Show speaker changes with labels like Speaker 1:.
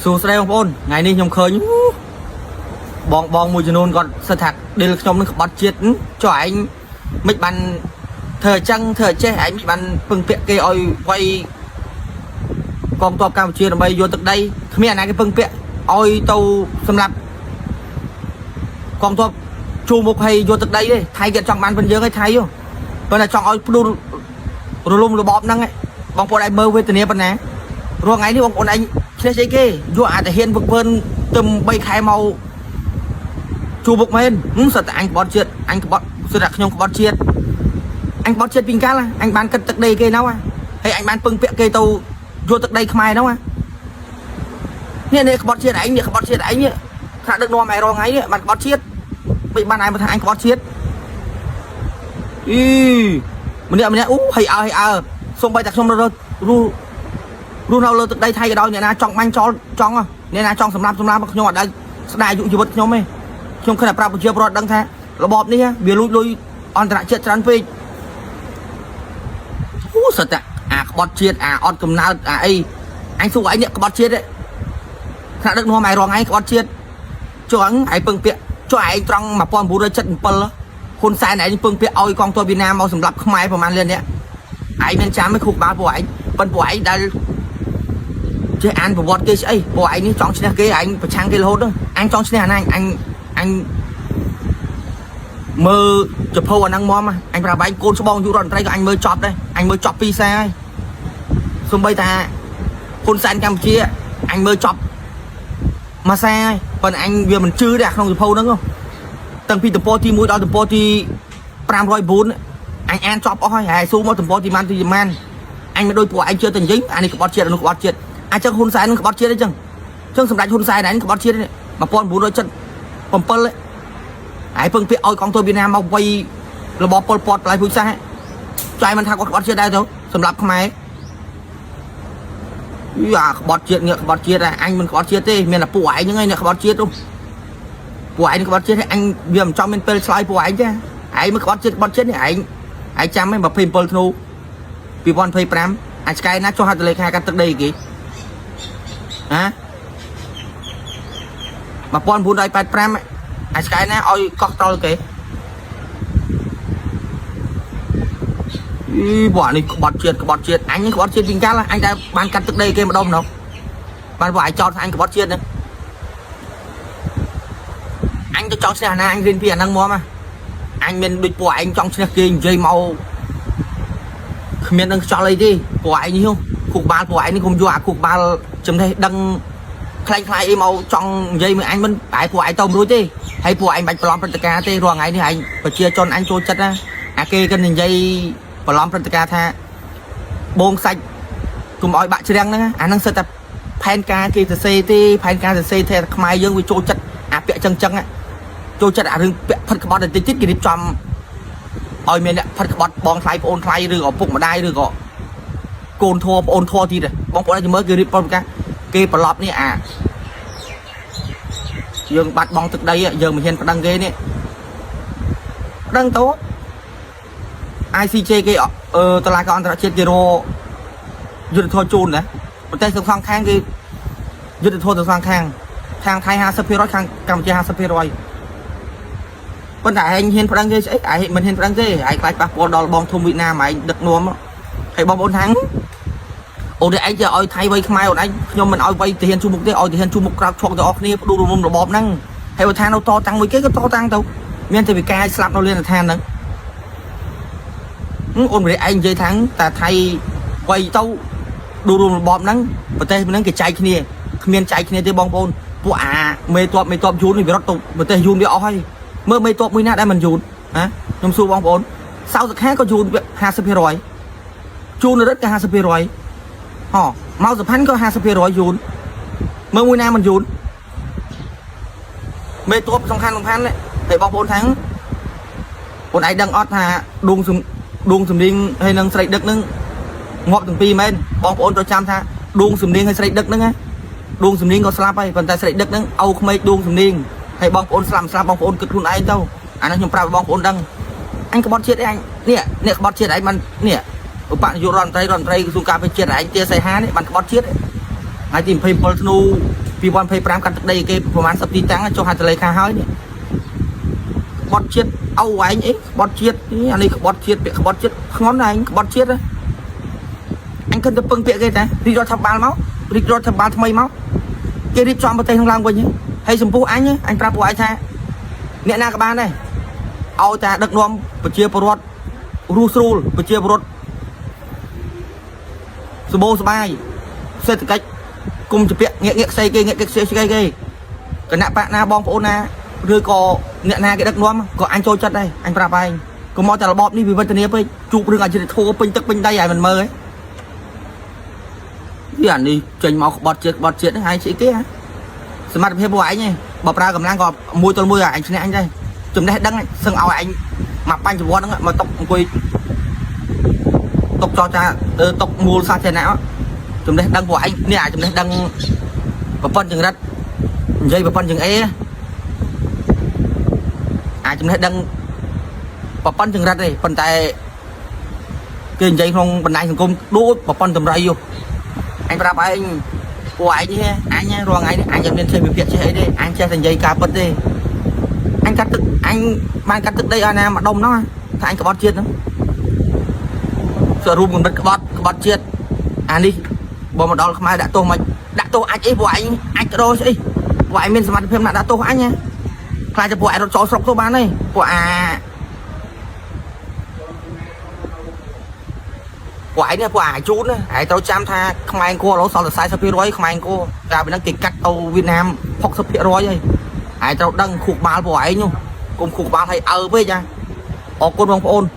Speaker 1: សួស្តីបងប្អូនថ្ងៃនេះខ្ញុំឃើញអូបងបងមួយចំនួនគាត់សិតថាឌីលខ្ញុំនឹងក្បត់ជាតិហឹមចុះឯងមិនបានធ្វើអញ្ចឹងធ្វើអញ្ចេះឯងមិនបានពឹងពាក់គេឲ្យវាយកងទ័ពកម្ពុជាដើម្បីយកទឹកដីគ្មានអាណាគេពឹងពាក់ឲ្យទៅសម្រាប់កងទ័ពជួមុខឲ្យយកទឹកដីទេថៃគេអត់ចង់បានប៉ុនយើងឯងថៃហ៎ប៉ុន្តែចង់ឲ្យផ្ដួលរលំរបបហ្នឹងឯងបងប្អូនឯងមើលវេទនាប៉ុណ្ណា រាល់ថ្ងៃនេះបងប្អូនឯងឈ្នះស្អីគេយកអាតាហ៊ានវឹកវើទឹម3ខែមកជួបុកមែនហឹមសិតតែអញក្បត់ជាតិអញក្បត់សិតតែខ្ញុំក្បត់ជាតិអញក្បត់ជាតិពីកាលអញបានគិតទឹកដីគេណៅហើយអញបានពឹងពាក់គេទៅយកទឹកដីខ្មែរណៅនេះនេះក្បត់ជាតិឯងនេះក្បត់ជាតិឯងនេះថ្នាក់ដឹកនាំឯងរាល់ថ្ងៃនេះបានក្បត់ជាតិមិនបានឯងមកថាអញក្បត់ជាតិអីម្នាក់ម្នាក់អូហើយអើហើយអើសំបីតែខ្ញុំរស់រស់ រស់នៅលើទឹកដីថៃក៏ដោយអ្នកណាចង់បាញ់ចោលចង់អ្នកណាចង់សម្លាប់សម្លាប់ខ្ញុំអត់ដែលស្ដាយអាយុជីវិតខ្ញុំទេខ្ញុំគ្រាន់តែប្រាប់ប្រជាពលរដ្ឋដឹងថារបបនេះវាលួចលុយអន្តរជាតិច្រើនពេកអូសិតតែអាក្បត់ជាតិអាអត់កំណើតអាអីអញសួរឯងនេះក្បត់ជាតិទេថ្នាក់ដឹកនាំឯងរងឯងក្បត់ជាតិចុះអញឯងពឹងពាក្យចុះឯងត្រង់1977ហ៊ុនសែនឯងពឹងពាក្យឲ្យកងទ័ពវៀតណាមមកសម្លាប់ខ្មែរប្រហែលលានអ្នកឯងមានចាំទេខួរក្បាលពួកឯងប៉ុន្តែពួកឯងដែល ចេះអានប្រវត្តិគេស្អីពួកឯងនេះចង់ឈ្នះគេឯងប្រឆាំងគេរហូតអញចង់ឈ្នះអាណាអញអញមើលចភៅអាហ្នឹងមកអញប្រាប់ឯងកូនច្បងយុរដ្ឋមន្ត្រីក៏អញមើលចប់ដែរអញមើលចប់ពីរសារហើយសំបីតាហ៊ុនសែនកម្ពុជាអញមើលចប់មួយសារហើយប៉ុន្តែអញវាមិនជឿទេអាក្នុងចភៅហ្នឹងតាំងពីទំព័រទី1ដល់ទំព័រទី509អញអានចប់អស់ហើយហើយស៊ូមកទំព័រទីម៉ានទីម៉ានអញមិនដូចពួកឯងជឿតែនិយាយអានេះក្បត់ជាតិអានោះក្បត់ជាតិ អញ្ចឹងហ៊ុនសែននឹងក្បត់ជាតិអញ្ចឹងអញ្ចឹងសម្ដេចហ៊ុនសែនឯងក្បត់ជាតិនេះ1977ឯងពឹងពាក្យឲ្យកងទ័ពវៀតណាមមកវាយរបបប៉ុលពតប្លៃពូជសាសន៍ចៃមិនថាគាត់ក្បត់ជាតិដែរទៅសម្រាប់ខ្មែរយ៉ាក្បត់ជាតិងាកក្បត់ជាតិអញមិនក្បត់ជាតិទេមានតែពួកឯងហ្នឹងឯងអ្នកក្បត់ជាតិនោះពួកឯងក្បត់ជាតិអញវាមិនចំមានពេលឆ្លើយពួកឯងទេឯងមិនក្បត់ជាតិក្បត់ជាតិនេះឯងឯងចាំឯង27ធ្នូ2025អាចឆ្កែណាចុះហត្ថលេខាកាត់ទឹកដីគេ ហ៎1985អាចឆ្កែណាឲ្យកោះត្រល់គេអីពួកនេះក្បត់ជាតិក្បត់ជាតិអញក្បត់ជាតិពីកាលអញតែបានកាត់ទឹកដីគេម្ដុំនោះបានពួកឯងចោតថាអញក្បត់ជាតិហ្នឹងអញទៅចង់ឈ្នះអាណាអញរៀនពីអាហ្នឹងមកអញមានដូចពួកឯងចង់ឈ្នះគេនិយាយមកគ្មាននឹងខ្យល់អីទេពួកឯងនេះគូក្បាលពួកឯងនេះគុំយកអាគូក្បាលចំណេះដឹង ខ្លាញ់ខ្លាយអីមកចង់និយាយមួយអញមិនតែពួកឯងទៅមិនរួចទេហើយពួកឯងបាច់ប្រឡំព្រឹត្តិការណ៍ទេរាល់ថ្ងៃនេះឯងប្រជាជនអញចូលចិត្តណាអាគេក៏និយាយប្រឡំព្រឹត្តិការណ៍ថាបងសាច់កុំឲ្យបាក់ច្រាំងហ្នឹងអាហ្នឹងសិតតែផែនការគេសរសេរទេផែនការសរសេរទេខ្មែរយើងវាចូលចិត្តអាពាក់ចឹងចឹងចូលចិត្តអារឿងពាក់ផិតក្បត់តិចតិចគេរៀបចំឲ្យមានអ្នកផិតក្បត់បងថ្លៃប្អូនថ្លៃឬក៏ពុកម្ដាយឬក៏កូនធัวប្អូនធัวទៀតបងប្អូនឲ្យមើលគេរៀបចំការគេប្រឡប់នេះអា យើងបាត់បង់ទឹកដីយើងមិនហ៊ានប្តឹងគេនេះប្តឹងទៅ ICJ គេអឺតឡាការអន្តរជាតិគេរកយុទ្ធធរជូនណាប្រទេសទាំងសងខាងគេយុទ្ធធរទាំងសងខាងខាងថៃ50%ខាងកម្ពុជា50%ប៉ុន្តែឯងហ៊ានប្តឹងគេស្អីឯងមិនហ៊ានប្តឹងទេឯងខ្លាចប៉ះពាល់ដល់បងធំវៀតណាមឯងដឹកនាំហើយបងប្អូនថាងអូនឯងចេះឲ្យថៃវៃខ្មែរអូនឯងខ្ញុំមិនឲ្យវៃទាហានជួមុខទេឲ្យទាហានជួមុខក្រោកឈប់ទាំងអស់គ្នាផ្ដួលរំលំរបបហ្នឹងហើយបើថានៅតតាំងមួយគេក៏តតាំងទៅមានតែវិការស្លាប់នៅលៀនឋានហ្នឹងអូនម្នាក់ឯងនិយាយថាតាថៃវៃទៅដួលរំរបបហ្នឹងប្រទេសហ្នឹងគេចែកគ្នាគ្មានចែកគ្នាទេបងប្អូនពួកអាមេតបមេតបយូននេះវារត់ទៅប្រទេសយូនវាអស់ហើយមើលមេតបមួយណាដែលមិនយូនហ៎ខ្ញុំសួរបងប្អូនសៅសខាក៏យូន50%ជូនរិទ្ធក៏50%ហ៎មកសុផាន់ក៏50%យូនមើលមួយណាមិនយូនមេតបសំខាន់សំខាន់ហើយបងប្អូនថាងបងឯងដឹងអត់ថាដួងដួងសំលៀងហើយនឹងស្រីដឹកនឹងងាប់ទាំងពីរមែនបងប្អូនត្រូវចាំថាដួងសំលៀងហើយស្រីដឹកហ្នឹងណាដួងសំលៀងក៏ស្លាប់ហើយប៉ុន្តែស្រីដឹកហ្នឹងអោក្មេកដួងសំលៀងហើយបងប្អូនស្លាប់ស្លាប់បងប្អូនគិតខ្លួនឯងទៅអានេះខ្ញុំប្រាប់បងប្អូនដឹងអញក្បត់ជាតិអីអញនេះនេះក្បត់ជាតិឯងបាននេះឧបនាយករដ្ឋមន្ត្រីរដ្ឋមន្ត្រីក្រសួងការពារជាតិឯងទាសីហានេះបានក្បត់ជាតិថ្ងៃទី27ធ្នូ 2025កាត់ទឹកដីគេប្រហែល10ទីតាំងចុះហត្ថលេខាហើយនេះក្បត់ជាតិអោឯងអីក្បត់ជាតិនេះអានេះក្បត់ជាតិពាក្យក្បត់ជាតិធ្ងន់ឯងក្បត់ជាតិហ៎អញគិតទៅពឹងពាក្យគេតារាជរដ្ឋាភិបាលមករាជរដ្ឋាភិបាលថ្មីមកគេរៀបចំប្រទេសនឹងឡើងវិញហើយចំពោះអញអញប្រាប់ពួកឯងថាអ្នកណាក៏បានដែរឲ្យតែដឹកនាំប្រជាពលរដ្ឋរស់ស្រួលប្រជាពលរដ្ឋសម្បូរសប្បាយសេដ្ឋកិច្ចគុំជពាក់ងាកងាកខ្សែគេងាកគេខ្សែគេគេគណៈបកណាបងប្អូនណាឬក៏អ្នកណាគេដឹកនាំក៏អញចូលចិត្តដែរអញប្រាប់ឯងកុំមកតែរបបនេះវិវឌ្ឍនាពេកជួបរឿងអយុត្តិធម៌ពេញទឹកពេញដីហើយមិនមើលឯងវាអានេះចេញមកក្បត់ជាតិក្បត់ជាតិហ្នឹងហើយស្អីគេហ៎សមត្ថភាពពួកឯងឯងបើប្រើកម្លាំងក៏មួយទល់មួយឯងឈ្នះអញដែរចំណេះដឹងសឹងឲ្យឯងមកបញ្ញវន្តហ្នឹងមកតុកអង្គុយតុកចរចាតុកមូលសាធារណៈចំណេះដឹងពួកឯងនេះអាចំណេះដឹងប្រព័ន្ធចង្រិតនិយាយប្រព័ន្ធចង្អេអាចចំណេះដឹងប្រព័ន្ធចង្រិតទេប៉ុន្តែគេនិយាយក្នុងបណ្ដាញសង្គមដូចប្រព័ន្ធតម្រៃយោអញប្រាប់ឯងពួកឯងនេះអញរាល់ថ្ងៃនេះអញអត់មានចេះវិភាគចេះអីទេអញចេះតែនិយាយការពិតទេអញកាត់ទឹកអញបានកាត់ទឹកដីឲ្យណាម្ដុំហ្នឹងថាអញក្បត់ជាតិហ្នឹងសរួមកំណត់ក្បត់ក្បត់ជាតិអានេះបើមកដល់ខ្មែរដាក់ទោសមិនដាក់ទោសអាចអីពួកឯងអាចទៅដល់ស្អីពួកឯងមានសមត្ថភាពណាស់ដាក់ទោសអញណាខ្លាចតែពួកឯងរត់ចូលស្រុកទៅបានហើយពួកអាពួកឯងនេះពួកអាជូនណាឯងត្រូវចាំថាខ្មែរអង្គរឥឡូវសល់តែ40%ខ្មែរអង្គរកាលពីហ្នឹងគេកាត់ទៅវៀតណាម60%ហើយឯងត្រូវដឹងខួរក្បាលពួកឯងនោះគុំខួរក្បាលឲ្យអើពេកចាអរគុណបងប្អូន។